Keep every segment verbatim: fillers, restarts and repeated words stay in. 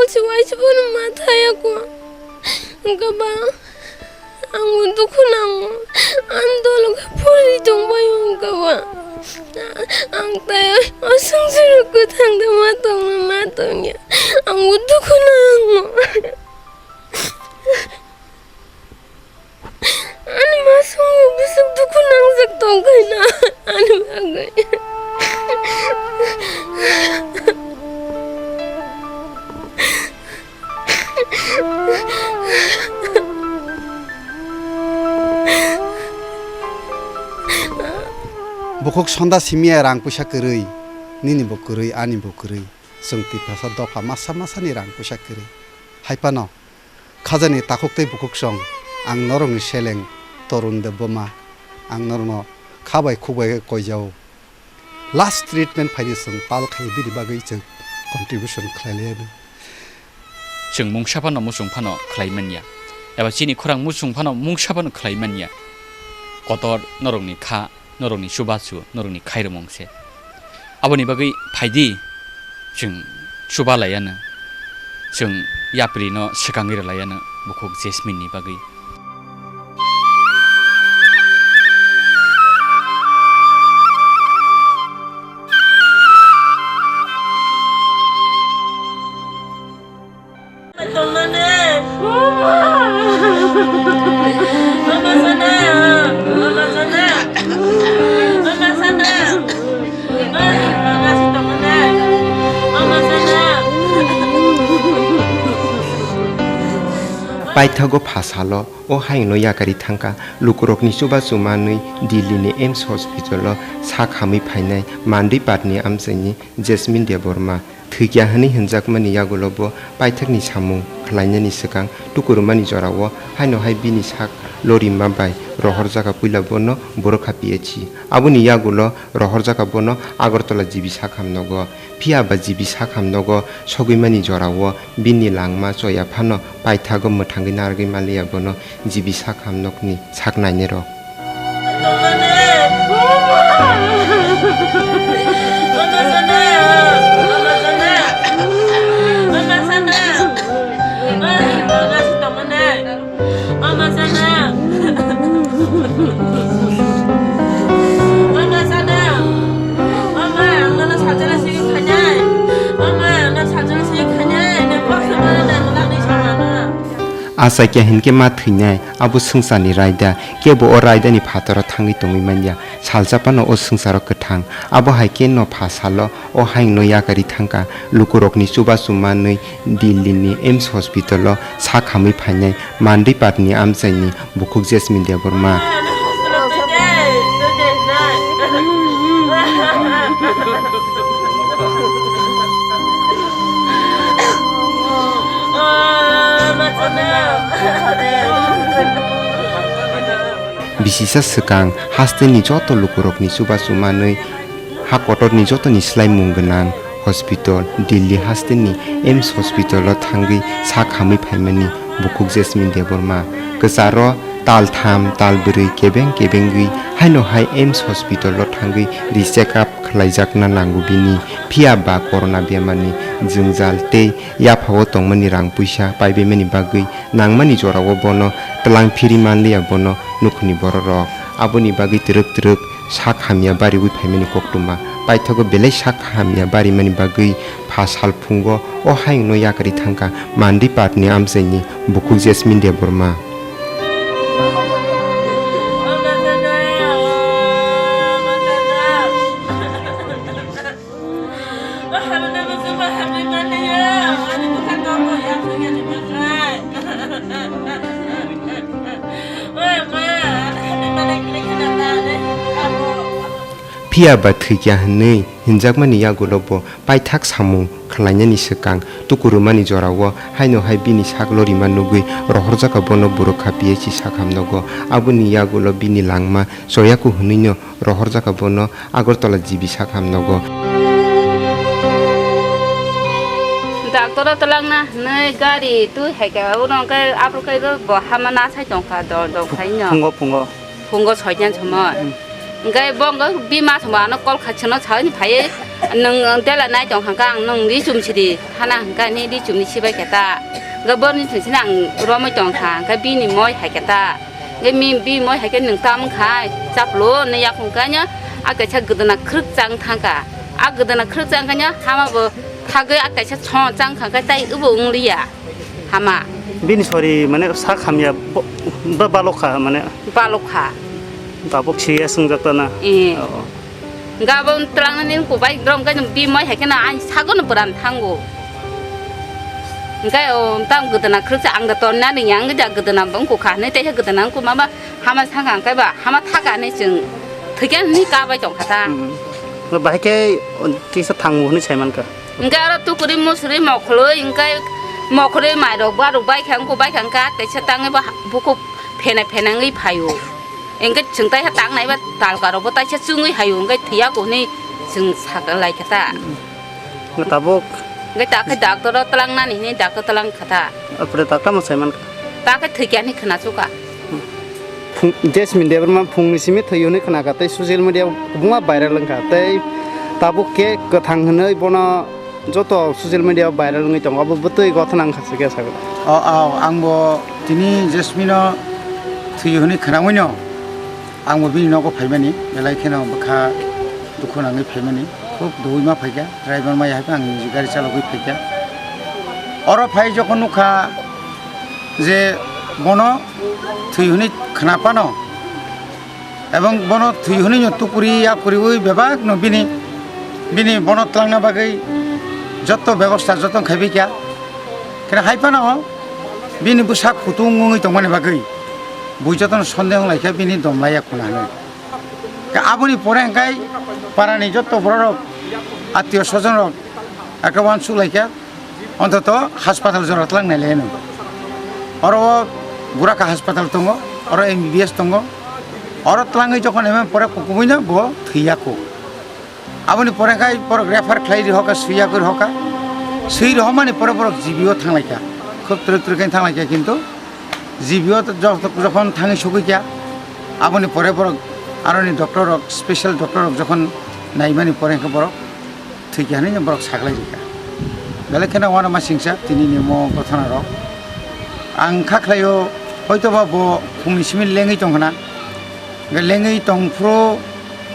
Waisa waisa bono ma thaya ko. Hwnkhe ba, ang bo dukhu nango. Ang dolo khe phuri tongbai hwnkhe ba. Ang tai o swngcharo kwthang de ma tongma ma tongya. Ang bo dukhu nango. Ani masung bwswk dukhu nangjak tongkhaina ani bagwi. Bukhuk sonda simiya rang puisa kwrwi, nini bo kwrwi, ani bo kwrwi. Chwng Tiprasa dopha masa masani rang puisa kwrwi. Hai phano khajani takhuk tei bukhuk song, ang norokni seleng Torun Debbarma, ang norokno kha bai khuk bai khe koijao. Last treatment phaidi chwng pal khai bini bagwi chwng contribution khlai lai anw. Chwng mungsa phano muchung phano khlai manya, eba chini khorang muchung phano mungsa phano khlai manya. Kotor norokni kha, norokni chubachu, norokni khairomung se. Aboni bagwi phaidi chwng chuba lai anw, chwng yapri no swkangwi rw lai anw bukhuk Jasmine ni bagwi. Paithago pha salo o hayungno yakarwi thangkha lukurokni chubachu manwi Delhi ni AIIMS hospital o sak hamwi phainai Mandwi patni amchaini Jasmine Debbarma. Thwikya hwnwi hwnjakmani yagulo bo paithakni samung khlainani swkang tukurumani jorao haino hai bini sak lorima bai rohorjakha, puila bono Borokha P H C. Aboni yagulo rohorjakha bono Agartala G B sak hamnogo. Phiya ba G B sak hamnogo sogwimani jorao bini langma choya phano paithago mwthangwi narwgwi manliya bono G B sak hamnokni sak nainai rok. Achai khe hinkhe ma thwinai, abo swngcharni raida, kebo o raidani phataro thangwi tongwi manya, salsa phano o swngcharo kwthang. Abo hai khe no pha salo o hayungno yakarwi thangkha, lukurokni chubachu manwi Delhi ni AIIMS hospital o sak hamwi phainai Mandwi patni amchaini bukhuk Jasmine Debbarma. Bisisa swkang hasteni joto lukurokni chubachu manwi ha kotorni jotoni swlaimung gwnang hospital, Delhi hasteni AIIMS hospital o thangwi sak hamwi phaimani bukhuk Jasmine Debbarma. Kwcharo tal tham, tal bwrwi kebeng kebengwi haino hai AIIMS hospital o thangwi ri check up khlaijakna nango bini, phiya ba corona bemarni jwngjal tei yaphao tongmani rang puisa paibaimani bagwi nangmani jorao bono twlang phiri manliya bono nukhungni bororok. Aboni bagwi twrwk twrwk sak hamya bariwi phaimani koktwma. Paithago belai sak hamya barimani bagwi pha salphungo o hayungno yakarwi thangkha Mandwi patni amchaini bukhuk Jasmine Debbarma. Phiya ba thwikya hwnwi hinjakmani yagulo bo paithak samung khlainani swkang tukurumani jorao haino hai bini sak lorima nugwi rohorjakha bono Borokha P H C sak hamnogo. Aboni yagulo bini langma choyaku hwnwino rohorjakha bono Agartala G B sak hamnogo. Doctor o twlangna hwnwi gari twi hai khe abo no khe aphuru khe bo hama na sai tongkha dol dol khai no. Phungo, phungo. Phungo soitan somoi. Hmm. Hwnkhe bo hwnkhe bima thwngma ano kol kha chwngno saui phaiwi, "Nwng tela nai tong kha, ang nwng ri chum sidi thana," hwnkhe ani ri chumni sibai khe ta. Hwnkhe borni chwng sini ang romwi tong kha, hwnkhe bini moi hai khe ta. Hwnkhe mi-, bini moi hai khe nwng tamo wngkha chaplo hwnwi yakung kanya, a kaisa gwdana khwrwk chang thang kha. A gwdana khwrwk chang kanya hama bo thagwi a kaisa song chang kha, hwnkhe tai obo wng liya. Hama. Bini sori mane sak hamya bo, ba balok kha mane. Balok kha. Tabuk siya swngjak tana. Eh. Oh. Hwnkhe abo twlangnani kubai brom khe bi moi hai kheno ani sagono bwran thango. Hwnkhe o tang gwdana khwrwksa ang da tonna ringya ang ja gwdana bwng kukha hinwi teisa gwdana wng kumaba hama sakha hwnkhe ba hama thaka hinwi chwng thwikhe hinwi kabai tongkha ta. Hmm. Bahai khe kisa thango hinwi saimankha. Hwnkhe aro tukuri musuri mokhorwi hwnkhe mokhorwi mairok barok baikha wngkha baikha wngkha teisa tangwi bo bukhuk phena phena wngwi phaio. Hwnkhe chwng tai ha tangnai ba talkarok bo taisa chwngwi haio hwnkhe thwiya ko hinwi chwng sakha laikha ta. Hwnkhe tabuk? Hwnkhe ta khe doctor o twlangnani hinwi doctor twlang kha ta. Apre ta tamo saimankha? Ta khe thwikha hinwi khwnachuka. Phung-, Jasmine Debbarma phungni simi thwi hwnwi khna kha, tei social media o kwbangma viral wng kha, tei tabuk khe kwthang hwnwi bono joto social media o viral wngwi tongo, abo bwtwi gothana wng kha se khe sago. O, o, ang bo tini Jasmine no thwi hwnwi khwnamwi no, ang bo bini nogo phaimani, belai kheno bwkha dukhu nangwi phaimani, khub doui ma phaikha, driver maya hai phano ang niji gari chalogwi phaikha. Oro phai jokhon nukha, je bono thwi hwnwi khna phano, ebong bono thwi hwnwi no tukuri yakuriwi bebak no bini, bini bono twlangna bagwi jotto bebosta joto khaibai kha. Khe hai phano bini bwsak kutung wngwi tongmani bagwi bui jotono sondeho wnglaikha bini dom laiya khuna hinwi. Khe aboni pore hwnkhe parani jotto bororok, attiyo sojonrok ekhe uansuk laikha. Ontoto haspatal jora twlang nai le nw. Oro o Guraka haspatal tongo, oro M B B S tongo. Oro twlangwi jokhon emo pore kukubuino bo thwiya kho. Aboni pore khai borok refer khlai ri hoka, swiya kho ri hoka. Swi ri homani pore borok G B o thang lai kha. Khub twrwk twrwk khe thang lai kha kintu G B o to jo-, jokhon thangwi sogwi kha. Aboni pore borok aroni doctor rok, special doctor rok jokhon naimani pore khe borok thwikha hinwi borok saklai rikha. Belai kheno uanamasingcha tini ni mo gothana rok. Ang kha khlaio, hoito ba bo phungni simi lengwi tong khna. Hwnkhe lengwi tong phuru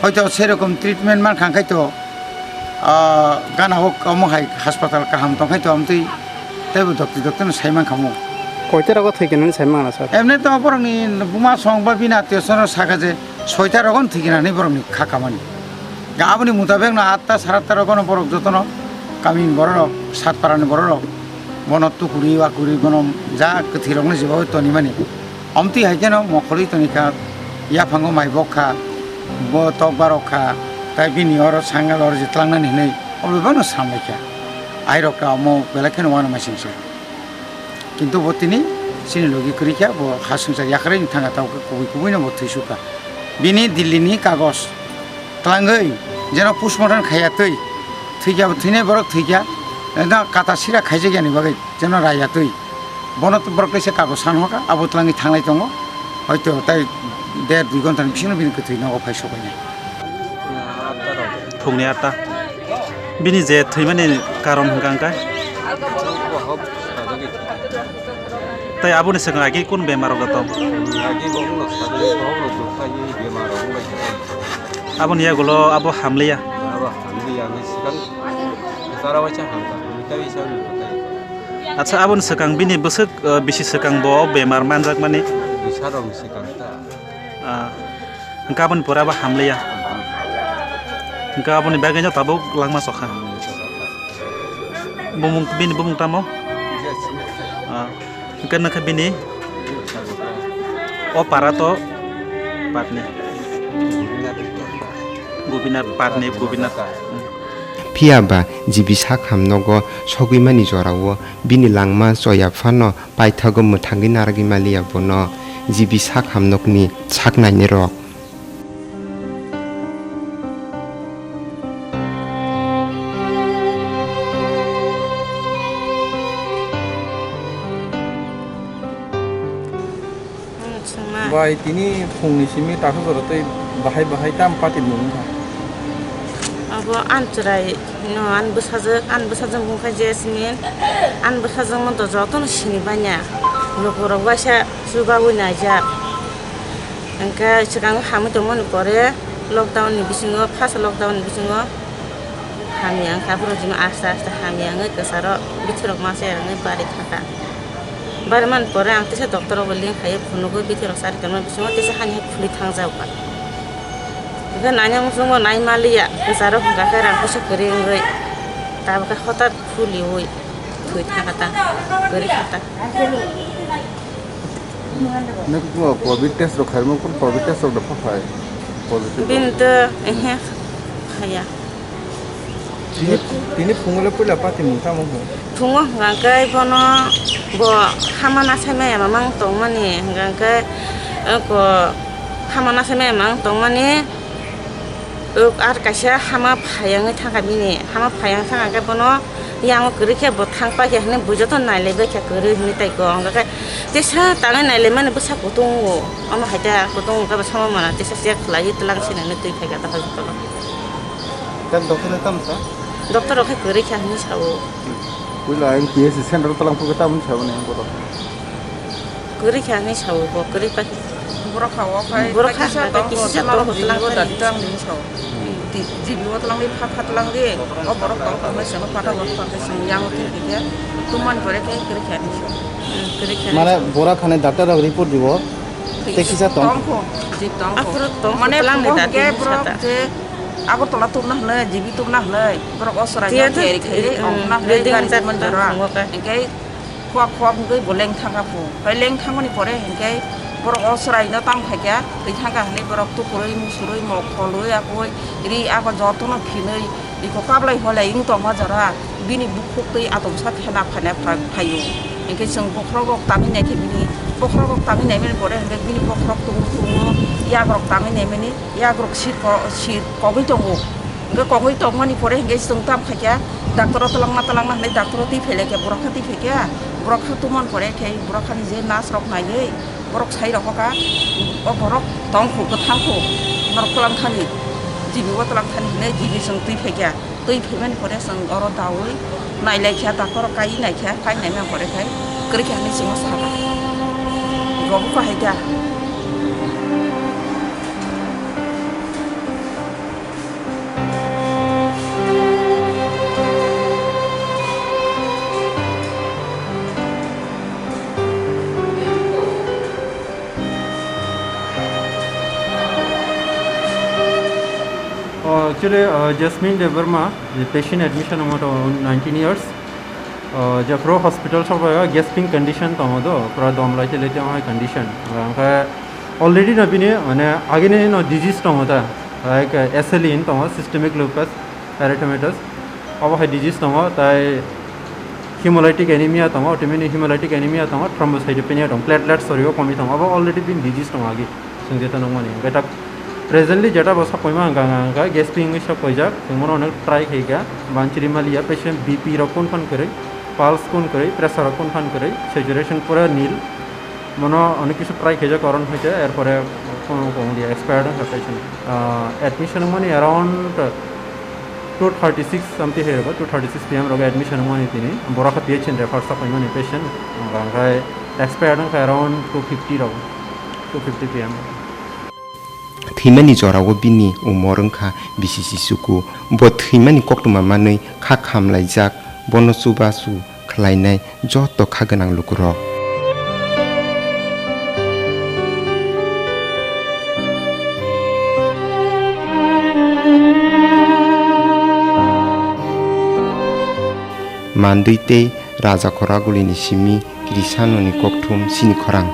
hoito serokom treatment man kha, hwnkhe to, ah, gana o omo hai haspatal kaham tong khai to, amtwi teibo dokti dokti no sai man kha mo. Koita rogo thwikha hinwi sai man na, sir? Emni to borokni buma song ba bini attiyo song rok sakha je, soita rogon thwikha hinwi borokni kha kamani. Ga aboni mutabek no atta saratta rogono borok jotono kamini bororok, Satparani bororok bono tukuri wakuri bono ja kwthwi rokno jeba tonimani. Omtwi hai kheno mokhorwi tonikha, yaphango mai bok kha, bo tok barok kha, tai bini oro sangal oro je tlangnani hinwi abo bebakno samlaikha. Airok ta omo belai kheno uanamasingcha. Kintu bo tini chini logi kwrwi kha, bo ha swngchar yakarwi thangkha, tabuk khe kubui kubui no bo thwisu kha. Bini Delhi ni kagos twlangwi jeno postmortem khaiya twi, thwikha bo thwinai borok thwikha, eno kata sira khaijakya ni bagwi jeno raiya twi. Bono borok kaisa kagos san hoka, abo twlangwi thanglai tongo, hoito tai der dui ghonta ni bisingo bini kwthwi nogo phai sobainai. Phungni atta. Bini je thwimani karon hwnkha hwnkhe? Tei aboni swkang agi kun bemar rok tong? Aboni yagulo abo hamliya. Acha, aboni swkang bini bwswk, eh, bisi swkang bo bemar manjakmani? Ah, hwnkhe aboni pore abo hamliya. Hwnkhe aboni bagwino tabuk langma chokha. Bumung, bini bumung tamo? Ah, hwnkhe nokha bini o para to patni. Gobinath patni, Gobinath. Phiya ba G B sak hamnogo sogwimani jorao bini langma choya phano paithago mwthangwi narwgwi maliya bono G B sak hamnokni sak nainirok. Bai tini phungni simi takhuk jora tei bahai bahai tam pati mung wngkha. Abo ani chwrai no ani bwsajwk, ani bwsajwk wngkha Jasmine, ani bwsajwk no to jotono sini banya, lukurok waisa chubawi naijak. Hwnkhe swkang hamwi tongmani pore lockdown ni bisingo, first lockdown ni bisingo hamya wngkha, aphuru jima aste aste hamya wngwi kwcharo bithirok masa wngwi bari thangkha. Bari man pore ang tesa doctor rok bai link khai phunugwi bithirok sari tongma bisingo tesa hani hai phuli thangjago. Hwnkhe nanya muchungo nai maliya, kwcharo hwnkha khe rang puisa kwrwi wngwi tabukhe hotat phuliwi thwi thangkha ta, kwrwi kha ta. Nokbo covid test rok khaima, covid test rok da pha phai positive. Bini to ehe khaya. Tini, tini phungo le puila pati mung tamo hwn. Phungo hwnkha khe bono bo hama na sai maya mamang tongmani hwnkha khe ko hama na sai maya mamang tongmani. Uk, ar kaisa hama phai wngwi thangkha bini, hama phai wngwi thangkha khe bono yango kwrwi khe bo thang paikha hwnwi bui joto nailaibaikha kwrwi hwnwi tei ko. Hwnkha khe tesa tangwi nailaimani bwsa kutung o, omo hai ta kutung o khe bo sama mana tesa check khlaiwi twlang sinani twi phaikha ta hospital o. Khe doctor le tamo sa? Doctor rok khe kwrwi kha hwnwi sao. Puila ang P S C center twlang phukhe tamo sao ni ang bodo. Kwrwi kha hwnwi sao bo, kwrwi pa khe. Borok kha o khai, borok khai kisa kha tong kisa ko, tong twlang ko, twlang dati twlang ni sao. Di, jibi o twlang di, pha pha twlang di. O borok tong ko, hwnwi sengno pata borok tong khe seng yang o twi khe tumani pore khe kwrwi kha hwnwi sao. Hmm, kwrwi kha hwnwi sao. Mane borok khani doctor rok report dibo. Tei kisa tong. Tong ko, jib tong ko. Aphuru tong ko, mane twlang ni dati hwnwi sao ta. Mane borok je Agartala tubna hwnwi, jibi tubna hwnwi, borok o chwrai no tiyari khai, hmm, ongna hwnwi building gari jat tubmani ta jora. Tongo khe. Hwnkhe Khua khua hwnkhe bo leng thangkha phu. Hai leng thangmani pore hwnkhe borok o chwraino tang phaikha, thwi thangkha hwnwi borok tukurwi, musurwi, mokholwi, akoi ri ago jotono phinwi, iko kablai holai wng tongma jora. Bini bukhuk twi atomsa phena phana pha-, phaio. Hwnkhe chwng bokhorok rok tangwi naikhe bini, bokhorok rok tangwi naimani pore hwnkhe bini bokhorok tungo tungo, yak rok tangwi naimani, yak rok sir ko-, sir kogwi tongo. Hwnkhe kogwi tongmani pore hwnkhe chwng tam khaikha, doctor o twlangna twlangna hwnwi doctor o twi phailaikha, borok kha twi phaikha, borok kha tumani pore khe borok khani je nurse rok naiwi borok sai rohorkha, o borok tongkhu, kwthangkhu, norok twlang thani, jibi o twlang thani hwnwi jibi chwng twi phaikha, twi phaimani pore chwng oro daui nailaikha, doctor o kaiwi naikha, kai naimani pore khai kwrwikha hwnwi chwngno sakha, bo bupha hai kha. Oh, actually, uh, Jasmine Debbarma, the patient admission amount of nineteen years. Uh, jephru hospital sobai gasping condition tongo do, pura dom laite laite hai condition. Angkhe already no bini, mane, agini no disease tongo ta, like, uh, S L E in tongo, systemic lupus erythematous. Abo hai disease tongo, tai hemolytic anemia tongo, autoimmune hemolytic anemia tongo, thrombocytopenia tongo, platelet sorio komi tongo, abo already bini disease tongo agi, chwng jeta nukmani. Hwnkhe ta presently jeta bo sakoima hwnkha, hwnkha gasping wngwi sakoijak, chwng bono onek try khaikha, banchiri maliya, patient B P rok kun phan kwrwi, pulse kun kwrwi, pressure rok kun phan kwrwi, saturation pura nil. Bono onek kisu try khaijak, koron hoite, erpore kono kong dia expired wngkha patient. Ah, admission wngmani around two thirty six something hai rogo, two thirty six P M rogo admission wngmani tini. Borok kha P H C ni refer sa phaimani patient. Hwnkha hwnkhe expired wngkha around two fifty rogo, two fifty P M. Thwimani jorao bini umor wngkha bisi sisuku. Bo thwimani koktwma manwi kha khamlaijak, bono chubachu khlainai joto kha gwnang lukurok. Mandwi tei Raja Khoragulini simi Krisanoni kokthum sini khorang.